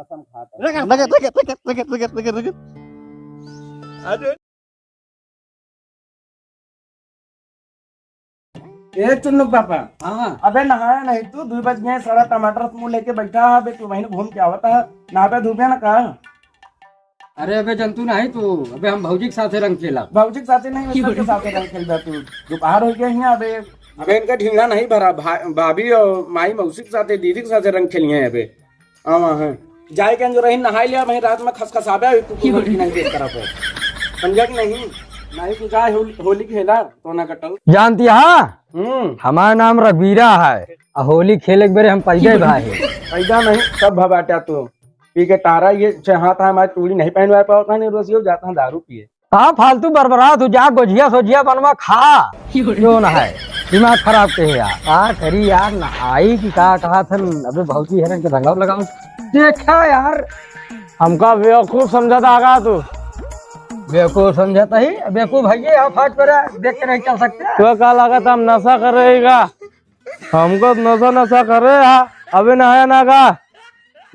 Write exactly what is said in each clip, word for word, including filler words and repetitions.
कसम खाता है। लगा, लगा, लगा। अरे। ए चुन्नू पापा। हाँ। अबे नहाया नहीं तू, दुई बज गए, सारा टमाटर मुंह लेके बैठा है, अबे तू वहीं घूम के आवता है, नहाबे धोबे ना का? अरे अबे जंतु नहीं तू, अबे हम भौजी के साथे रंग खेला। भौजी के साथे नहीं, सबके साथे रंग खेल जा तू। दोपहर हो गया है अबे। अबे इनका ढींगा नहीं भरा, भा-, भाभी और माई मौसी के साथे, दीदी के साथे रंग खेलिए अबे। हाँ, हाँ। जाए के जो रही नहाई लिया, वहीं रात में खसखसाबे, अभी कुकुर की नहीं देख तरफ है। समझा कि नहीं? नहीं तो जाए होली, होली खेला, तो ना कटल। जानती है? हम्म। हमारा नाम रघुवीरा है। आ होली खेले के बेरे हम पैदा ही भाई। पैदा नहीं, सब भबाटा तू। पी के टारा ये छह हाथ है, हमारे चूड़ी नहीं पहनवा पावत है, नहीं रोज यो जाता है दारू पिए। कहाँ फालतू बरबरात हो, जा गोझिया सोझिया बनवा खा। क्यों ना है? दिमाग खराब के है यार। का करी यार, ना आई कि का कहा था, अबे भौजी है ना, इनके रंगाव लगाओ। देखा यार, हमका बेवकूफ समझा था का तू? बेवकूफ समझा था ही, बेवकूफ है ये, यहाँ फाट पर है, देख के नहीं चल सकते। तो का लगा था हम नशा कर रहे का? हमको नशा नशा कर रहे हैं, अबे नहाया ना का?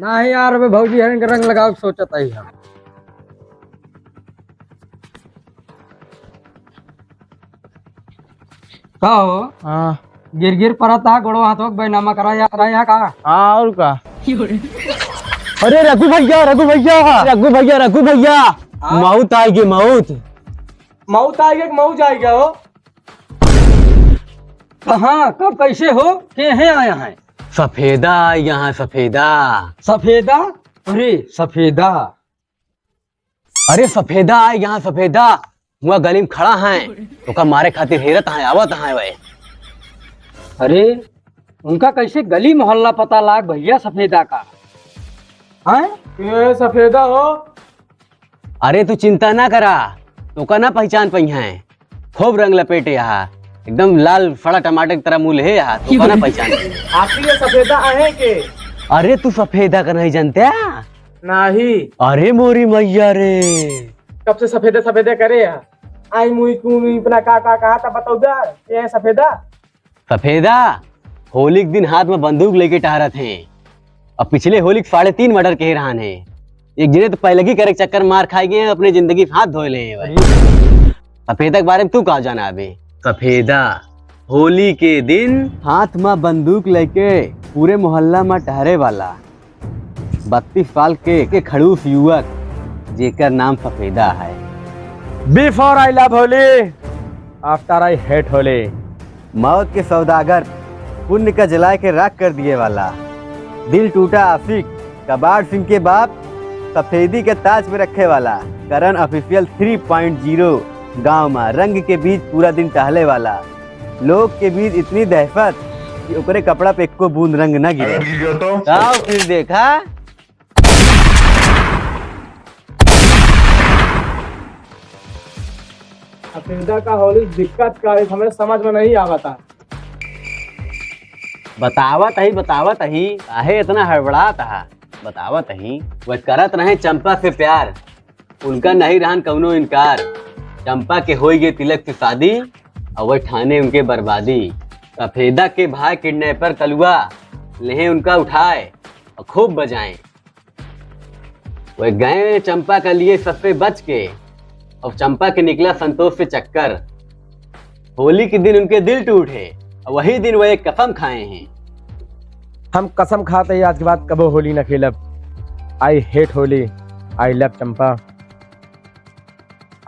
नाही यार, अबे भौजी है, इनके रंग लगाओ, सोचत ही हम। का हो? हाँ। गिर गिर परत हा, गोड़ो हाथों के बैनामा करा या, करा या का? हाँ, और का? अरे रघु भैया, रघु भैया, रघु भैया, रघु भैया, हाँ? मौत आएगी, मौत। मौत आएगी कि मौज आएगी हो? कहाँ, कब, कैसे हो, के हैं आया है? सफेदा आए यहाँ, सफेदा। सफेदा? अरे सफेदा। अरे सफेदा आए यहाँ, सफेदा। हुआ गली में खड़ा है, ओका मारे खातिर हेरत है, आवत है वह। अरे उनका कैसे गली मोहल्ला पता लाग भैया सफेदा का? हैं? ए सफेदा हो? अरे तू चिंता ना करा, तोका ना पहचान पइहैं। खूब रंग लपेटे हा, एकदम लाल फड़ा टमाटर की तरह मुँह है हा, तोका ना पहचान पइहैं। आखिर ये सफेदा आहे के? अरे तू सफेदा का नहीं जानते? नाही। अरे मोरी मैया रे। कब से सफेदा सफेदा करे हा? आई मुई तू मुई अपना का का कहा था बताओ दा, ये है सफेदा? सफेदा होली के दिन हाथ में बंदूक लेके टहरत हैं। अब पिछले होली के साढ़े तीन मर्डर कहे रहन हैं। एक जने तो पैलगी करे के चक्कर मार खाए गए हैं, अपने जिंदगी से हाथ धोए ले हैं भाई। सफेदा के बारे में तू का जाना अबे? सफेदा होली के दिन हाथ में बंदूक लेके पूरे मोहल्ला में टहरे वाला बत्तीस साल के, के खड़ूस युवक जेकर नाम सफेदा है। Before I love होली, after I hate होली। मौत के सौदागर, पुण्य का जलाए के राख कर दिए वाला, दिल टूटा आशिक कबाड़ सिंह के बाप, सफेदी के ताज पे रखे वाला, करण ऑफिशियल थ्री पॉइंट ज़ीरो, गांव में रंग के बीच पूरा दिन टहले वाला, लोग के बीच इतनी दहशत कि ओकरे कपड़ा पे एको बूंद रंग न गिरे। अरे ये तो का फिर देखा? सफेदा का होली दिक्कत का है, हमें समझ में नहीं आवता। बतावत ही, बतावत ही, काहे इतना हड़बड़ात हा? बतावत ही, वह करत रहे चंपा से प्यार, उनका नहीं रहन कउनो इनकार। चंपा के होई गए तिलक से शादी, और वह ठाने उनके बर्बादी। सफेदा के भाई किडनैपर कलुआ लेहे उनका उठाए और खूब बजाएं। वह गए चंपा का लिए सबसे बच के, और चंपा के निकला संतोष से चक्कर। होली के दिन उनके दिल टूटे, और वही दिन वह एक कसम खाए हैं। हम कसम खाते ही आज के बाद कबो होली न खेलब। I hate होली, I love चंपा।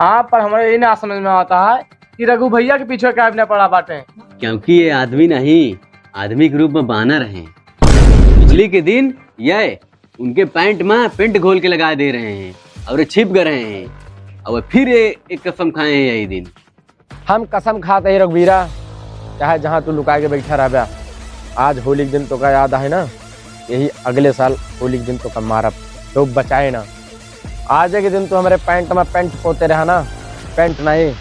हाँ, पर हमरे ये ना समझ में आवता है कि रघु भैया के पीछे काहे न पड़ा बाटे। क्योंकि ये आदमी नहीं, आदमी के रूप में बानर हैं। बिजली के दिन ये उनके पैंट में पेंट घोल के लगा दे रहे हैं और ये छिप गए रहे हैं और फिर ये एक कसम खाए हैं यही दिन। हम कसम खाते ही रघुवीरा, चाहे जहाँ तू लुका के बैठा रहबा, आज होली के दिन तोका याद आहे ना, यही अगले साल होली के दिन तोका मारब, तो बचाए ना। आज के दिन तू हमरे पैंट में पेंट पोते रहा ना, पेंट नहीं,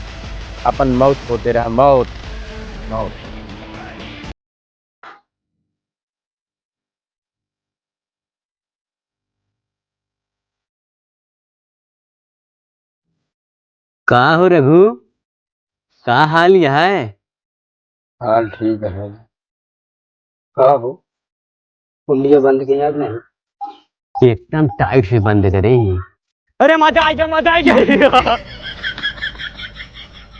अपन मौत पोते रहा, मौत, मौत। का हो रघु, का हाल यह है? हाल ठीक है। का हो, कुंडिया बंद के याद नहीं? एकदम टाइट से बंद करे। अरे मजा आ गया, मजा आ गया।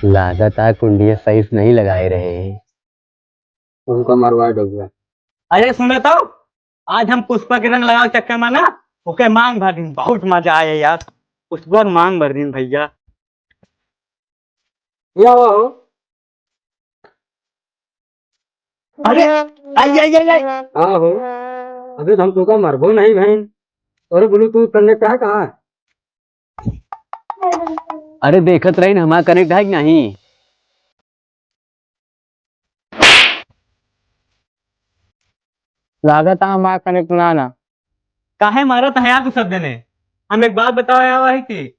लागत है कुंडिया सही से नहीं लगाए रहे। उनका मरवा डबुआ। अरे सुनो तो, आज हम पुष्पा के रंग लगावे चक्कर में ना, ओके मांग भर दिन, बहुत मजा आया यार। पुष्पा के मांग भर दिन भैया। या हो। अरे, आई, आई, आई, आई। हाँ हो। अबे हम तोका मरबो नहीं बहन। अरे ब्लूटूथ कनेक्ट है कहाँ? अरे देखत रही ना हमारा कनेक्ट है कि नहीं। लागत है हमार कनेक्ट ना ना। काहे मारत है यार तू सब जने? हम एक बात बताओ यार भाई की।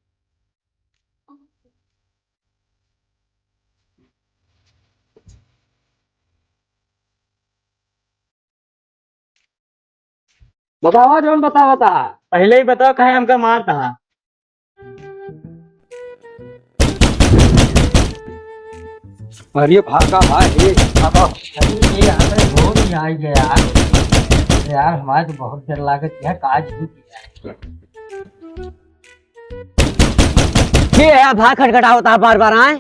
बतावा जौन बतावा था। पहले ही बताओ काहे हमका मारता है। अरे भागा भाई, भागा। अरे ये यहाँ पे बहुत ही आ गया यार। अरे यार हमारे तो बहुत डर लागत है, काज भी किया। के है भाई खटखटावत है बार बार आए?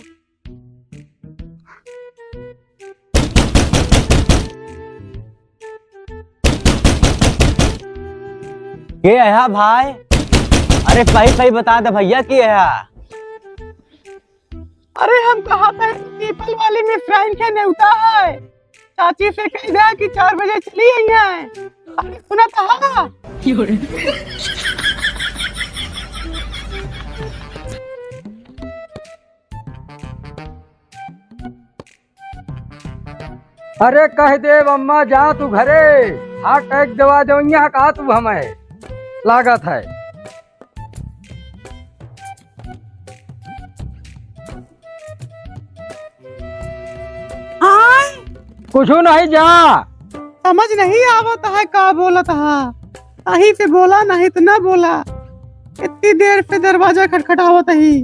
के है भाई? अरे सही सही बता दे भैया के है? अरे हम कहा था पीपल वाली में फ्रेंड के नेवता है, चाची से कह दे कि चार बजे चली आई है। अरे सुना था। अरे कह देब अम्मा जा तू घरे, हार्ट अटैक दवा दो यहाँ का तू हमें लागत है। आय? कुछ नहीं जा। समझ नहीं आवत है का बोलत है, सही से बोला नहीं तो ना बोला। इतनी देर से दरवाजा खटखटावत ही,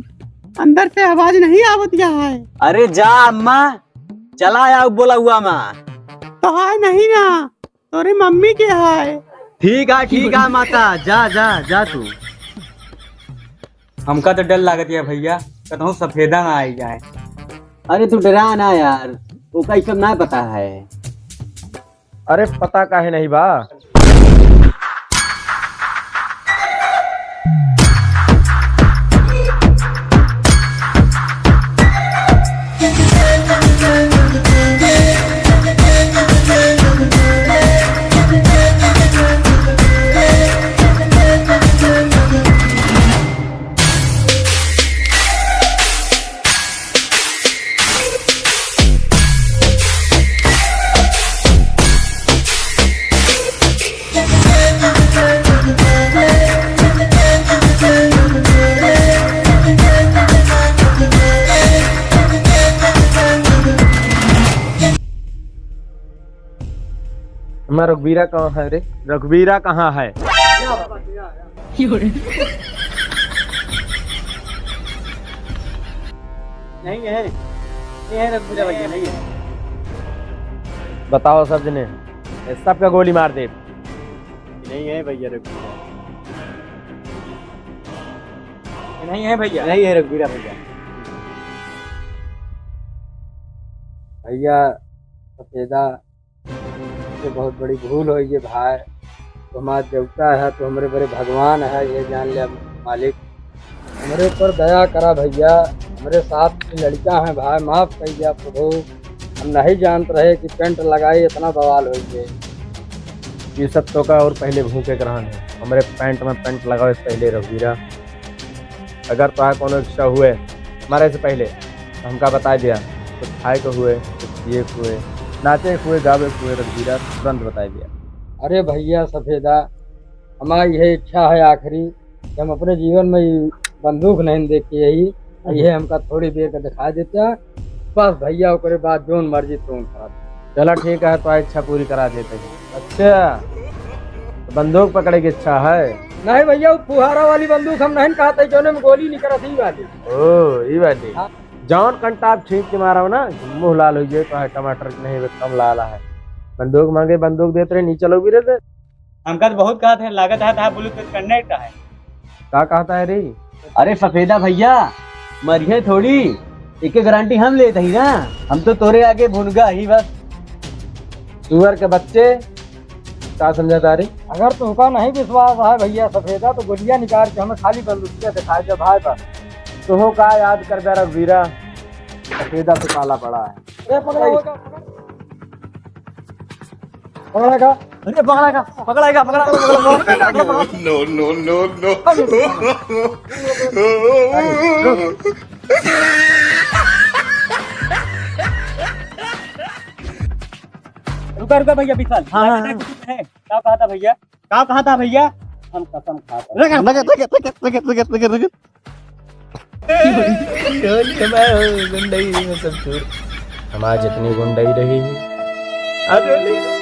अंदर से आवाज नहीं आवत या है। अरे जा अम्मा, चला आओ बोला हुआ माँ। तो हाय नहीं ना, तोरी मम्मी के हाय। ठीक है, ठीक है माता, जा, जा, जा तू। हमका तो डर लागत है भैया, कतहूँ सफेदा ना आई जाए। अरे तू डरा ना यार, ओका ई सब ना पता है। अरे पता काहे नहीं बा? हमारा रघुबीरा कहाँ है रे? रघुबीरा कहाँ है? नहीं है, नहीं है रघुबीरा भैया, नहीं है। बताओ सब जने, ये सबका गोली मार दे। नहीं है भैया रघुबीरा। नहीं है भैया। नहीं है रघुबीरा भैया। भैया, सफेदा से बहुत बड़ी भूल होइ गई भाई। तो हमार देवता है, तो हमरे बड़े भगवान है, ये जान ले मालिक। हमरे ऊपर दया करा भैया, हमरे साथ के लड़का है भाई, माफ कर दिया प्रभु। हम नहीं जानत रहे कि पैंट लगाई इतना बवाल होइ गए। ये सब तो का और पहले भूखे के रहन है, हमरे पैंट में पैंट लगावे से पहले रघुबीरा। अगर तोहार कोनो इच्छा हुए मरे से पहले, तो हमका बताइ दिया। कुछ खाए के हुए, कुछ पिए के हुए, नाचे के हुए, गावे के हुए, रघुबीरा तुरंत बताइ दिया। अरे भैया सफेदा, हमारी यह इच्छा है आखिरी कि हम अपने जीवन में ये बंदूक नहीं देखे यही, और ये हमका थोड़ी देर का दिखाई देता। बस भैया, ओकरे बाद जोन मर्जी तोन करत। चला ठीक है, तो इच्छा पूरी करा देते हैं। अच्छा, तो बंदूक पकड़े की इच्छा है? नहीं भैया, वो फुहारा वाली बंदूक हम नहीं कहते, जोने में गोली निकलत ही वाली। ओ, ई वाली। हाँ। जौन कंटाप छींक के मारा हो ना, मुंह लाल हो जाए, तो है टमाटर के नहीं, एकदम लाल है। बंदूक मांगे, बंदूक देते रहे, नीचे लोग भी रहते। हमका तो बहुत कहत है, लागत है तहार Bluetooth connect है। का कहत है रे? अरे सफेदा भइया, मरिहे थोड़ी, एके गारंटी हम लेत हई ना। हम तो तोरे आगे भुनगा ही बस। सुअर के बच्चे, का समझत है रे? अगर तोहका नहीं विश्वास है भइया सफेदा, तो गोलियां निकाल के हमें खाली बंदूकिया दिखाई दे भाई बस। तोहो का याद करबे रघुवीरा, सफेदा से पाला पड़ा है। अरे पकड़ा होगा, पकड़ा। पकड़ा का? अरे पकड़ा का? पकड़ा का? पकड़ा, पकड़ा, पकड़ा, पकड़ा, पकड़ा। No, no, no, no। रुका, रुका भइया विशाल। हाँ, हाँ, हाँ। का कहत है भइया? का कहत है भइया? हम कसम खात है। लगे, लगे, लगे, लगे। होली हमार हो, गुंडई में सब चूर। हमार जितनी गुंडई रही। अरे